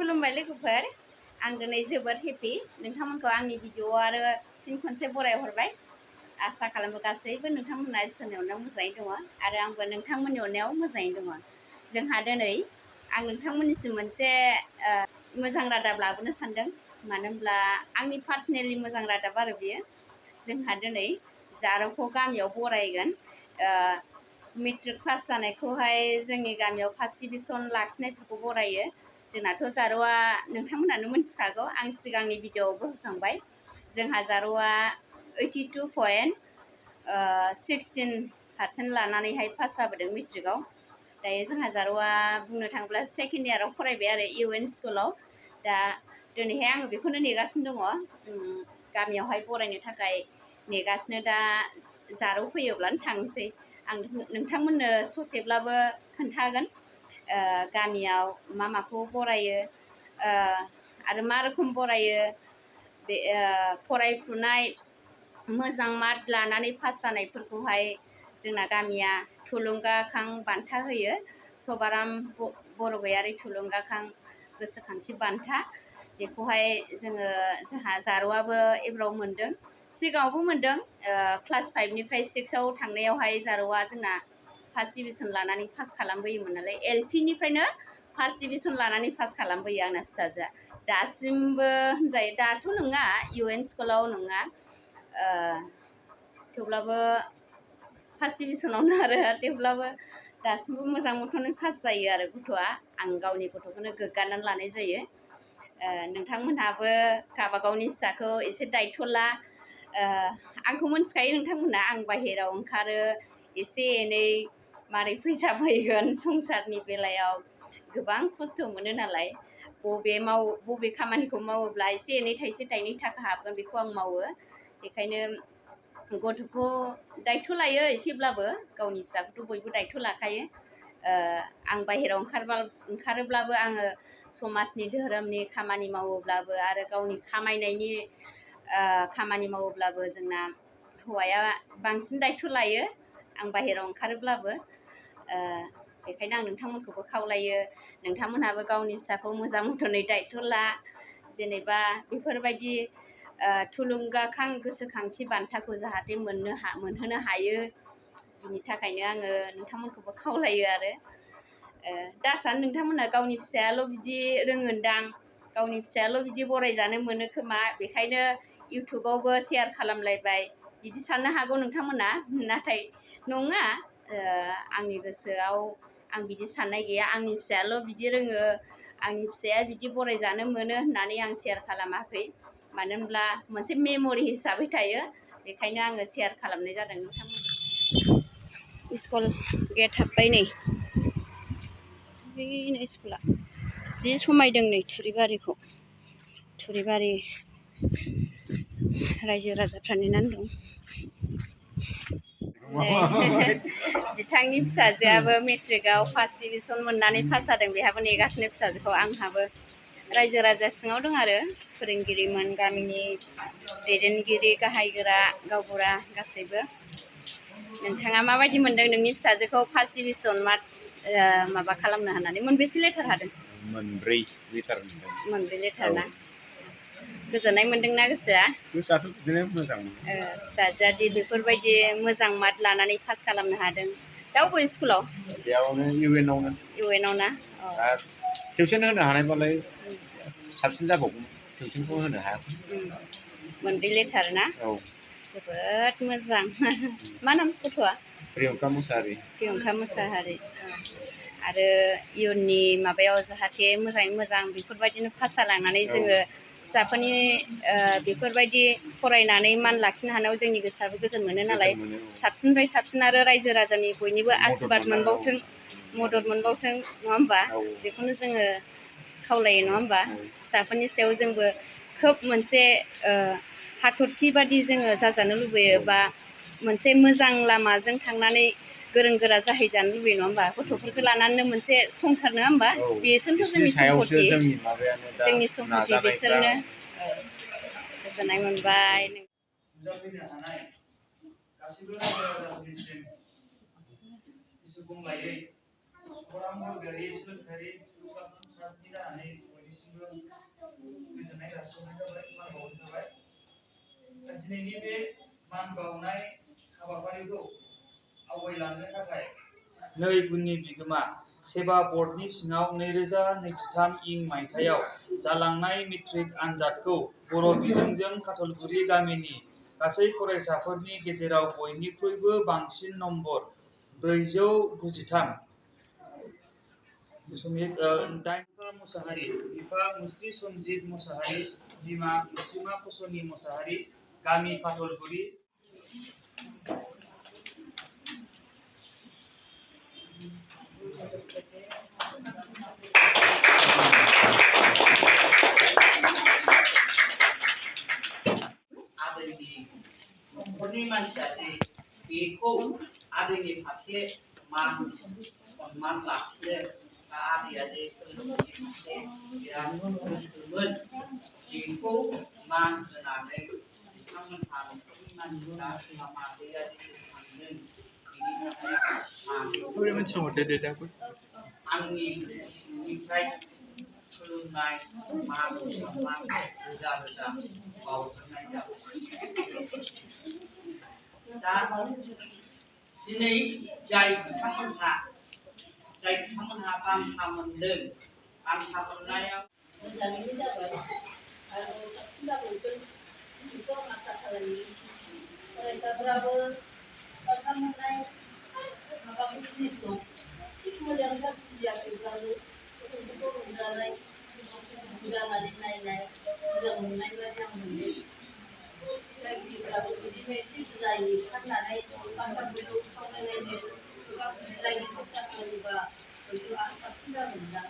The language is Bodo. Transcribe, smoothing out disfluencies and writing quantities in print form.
खुलुमबाय लोगोफोर आं दिनै जोबोद हेपि नोंथांमोनखौ आंनि भिडिअ आरो फिन खनसे बरायहरबाय आसा खालामो गासैबो नोंथांमोना इसोरनि अननायाव मोजाङै दङ आरो आंबो नोंथांमोननि अननायाव मोजाङै दङ जोंहा दिनै आं नोंथांमोननिसिम मोनसे मोजां रादाब लाबोनो सानदों मानो होनब्ला आंनि पार्सनेलि मोजां रादाब आरो बियो जोंहा दिनै जारौखौ गामियाव बरायगोन मेट्रिक पास जानायखौहाय जोंनि गामियाव फार्स्ट डिभिजन लाखिनायफोरखौ बरायो जोंनाथ' जारौआ नोंथांमोनानो मिथिखागौ आं सिगांनि भिडिअआवबो होखांबाय जोंहा जारौआ 82.16% लानानैहाय पास जाबोदों मेट्रिकआव दायो जोंहा जारौआ बुंनो थाङोब्ला सेकेन्ड इयाराव फरायबाय आरो इउएन स्कुलाव दा दिनैहाय आङो बेखौनो नेगासिनो दङ गामियावहाय बरायनो थाखाय नेगासिनो दा जारौ फैयोब्लानो थांसै आं नोंथांमोननो ससेब्लाबो खोन्थागोन गामियाव मा माखौ बरायो आरो मा रोखोम बरायो बे फरायफुनाय मोजां मार्क लानानै पास जानायफोरखौहाय जोंना गामिया थुलुंगाखां बान्था होयो सभाराम बरगयारि थुलुंगाखां गोसोखांथि बान्था बेखौहाय जोंहा जारौआबो एबाराव मोनदों सिगाङावबो मोनदों क्लास 5निफ्राय 6आव थांनायावहाय जारौआ जोंना फार्स्ट डिभिजन लानानै पास खालामबोयोमोन नालाय एलपिनिफ्रायनो फार्स्ट डिभिजन लानानै पास खालामबोयो आंना फिसाजोआ दासिमबो होनजायो दाथ' नङा इउएन स्कुलाव नङा थेवब्लाबो फार्स्ट डिभिजनावनो आरो थेवब्लाबो दासिमबो मोजां मथनै पास जायो आरो गथ'आ आं गावनि गथ'खौनो गोग्गानानै लानाय जायो नोंथांमोनहाबो गावबागावनि फिसाखौ एसे दायथ' ला आंखौ मिथिखायो नोंथांमोना आं बाहेरायाव ओंखारो एसे एनै मारै फैसा फैगोन संसारनि बेलायाव गोबां खस्थ' मोनो नालाय बबे खामानिखौ मावोब्ला एसे एनै थाइसे थाइनै थाखा हाबगोन बेखौ आं मावो बेखायनो गथ'खौ दायथ' लायो एसेब्लाबो गावनि फिसाखौथ' बयबो दायथ' लाखायो आं बाहेरायाव ओंखारोब्लाबो आङो समाजनि धोरोमनि खामानि मावोब्लाबो आरो गावनि खामायनायनि खामानि मावोब्लाबो जोंना हौवाया बांसिन दायथ' लायो आं बाहेरायाव ओंखारोब्लाबो बेखायनो आं नोंथांमोनखौबो खावलायो नोंथांमोनहाबो गावनि फिसाखौ मोजां मथनै दायथ' ला जेनेबा बेफोरबायदि थुलुंगाखां गोसोखांथि बान्थाखौ जाहाथे मोनहोनो हायो बिनि थाखायनो आङो नोंथांमोनखौबो खावलायो आरो दा सान नोंथांमोना गावनि फिसायाल' बिदि रोङोनदां गावनि फिसायाल' बिदि बरायजानो मोनो खोमा बेखायनो इउटुबावबो शेयार खालामलायबाय बिदि साननो हागौ नोंथांमोना नाथाय नङा आंनि गोसोआव आं बिदि साननाय गैया आंनि फिसायाल' बिदि रोङो आंनि फिसाया बिदि बरायजानो मोनो होननानै आं शेयार खालामाखै मानो होनब्ला मोनसे मेम'रि हिसाबै थायो बेखायनो आङो शेयार खालामनाय जादों नोंथांमोन स्कुल गेट हाबबाय नै स्कुला जि समायदों नै थुरिबारिखौ थुरिबारि रायजो राजाफ्रा नेनानै दं बिथांनि फिसाजोआबो मेट्रिकआव फार्स्ट डिभिजन मोननानै पास जादों बेहाबो नेगासिनो फिसाजोखौ आंहाबो रायजो राजा सिङाव दं आरो फोरोंगिरिमोन गामिनि दैदेनगिरि गाहाय गोरा गावबुरा गासैबो नोंथाङा माबायदि मोनदों नोंनि फिसाजोखौ फार्स्ट डिभिजन मार्क माबा खालामनो हानानै मोनबेसे लेटार हादों मोनब्रै लेटार ना गोजोननाय मोनदोंना गोसोआथ' बिदिनो मोजां फिसाजोआ दि बेफोरबायदि मोजां मार्क लानानै पास खालामनो हादों दा बबे स्कुलाव बेयावनो इउएनआव ना टिउसन होनो हानायबालाय साबसिन जाबावगौमोन टिउसनखौ होनो हायाखै मोनब्रै लेटार ना जोबोद मोजां मा नाम गथ'आ प्रियंका मोसाहारि आरो इयुननि माबायाव जाहाथे मोजाङै मोजां बेफोरबायदिनो पास जालांनानै जोङो फिसाफोरनि बेफोरबायदि फरायनानै मान लाखिनो हानायाव जोंनि गोसोआबो गोजोन मोनो नालाय साबसिननिफ्राय साबसिन आरो रायजो राजानि बयनिबो आशीर्बाद मोनबावथों मदद मोनबावथों नङा होमबा बेखौनो जोङो खावलायो नङा होमबा फिसाफोरनि सायाव जोंबो खोब मोनसे हाथरखि बादि जोङो जाजानो लुबैयो बा मोनसे मोजां लामाजों थांनानै गोरों गोरा जाहैजानो लुबैयो नङा होमबा गथ'फोरखौ लानानैनो मोनसे संसार नङा होमबा बेसोरनोथ' जोंनि सम्पति बिसोरनो गोजोननाय मोनबाय नोंथांनिसिमबो गोजोननाय जासिहरनाय जाबाय, मान बावनाय जाबाय। दिनैनि बे मान बावनाय हाबाफारिखौ आवगायलांनो थाखाय नै गुननि बिगोमा सेबा बर्डनि सिङाव 2023 इं मायथाइयाव जालांनाय मेट्रिक आनजादखौ बर' बिजोंजों काटलगुरि गामिनि गासै फरायसाफोरनि गेजेराव बयनिख्रुइबो बांसिन नम्बर 493 दाइनफा मुसाहारि, बिफा मुस्रि सनजित मुसाहारि, बिमा मुस्रिमा फसनि मुसाहारि, गामि काटलगुरि। आदैनि न'खरनि मानसियादि बेखौ आदैनि फारसे मान सन्मान लाखिनो बा आदैया जे सोलोंथाइनि फारसे बिराद गोसोमोन बेखौ मान होनानै बिथांमोनहा न'खरनि मानसिफ्रा मादैया जे थांदों बेनि थाखाय आंनि गोसो सिंनिफ्राय खुलुमनाय मान सन्मान रोजा रोजा बावहरनाय जाबाय। दा दिनै जाय बिथांमोनहा बान्था मोनदों, बान्था मोननायाव मोजाङैनो जाबाय आरो साबसिन जाबावगोन बेखौ आसा खालामो। फरायसाफोराबो बान्था मोननाय माबाखौ जिनिसखौ थिग मोजां गाज्रि जायाखैब्लाबो गथ'फोरखौ रंजानाय, रंजानानै नायनाय, मोजां मोननाय बायदि आं मोनदों। जायफोराबो बिदिनो एसे बुजायो फाननानै बान्थाफोरखौ सावरायलायनो एबा बुजिलायनो सेस्था खालामोबा हयथ' आरो साबसिन जागोन ना।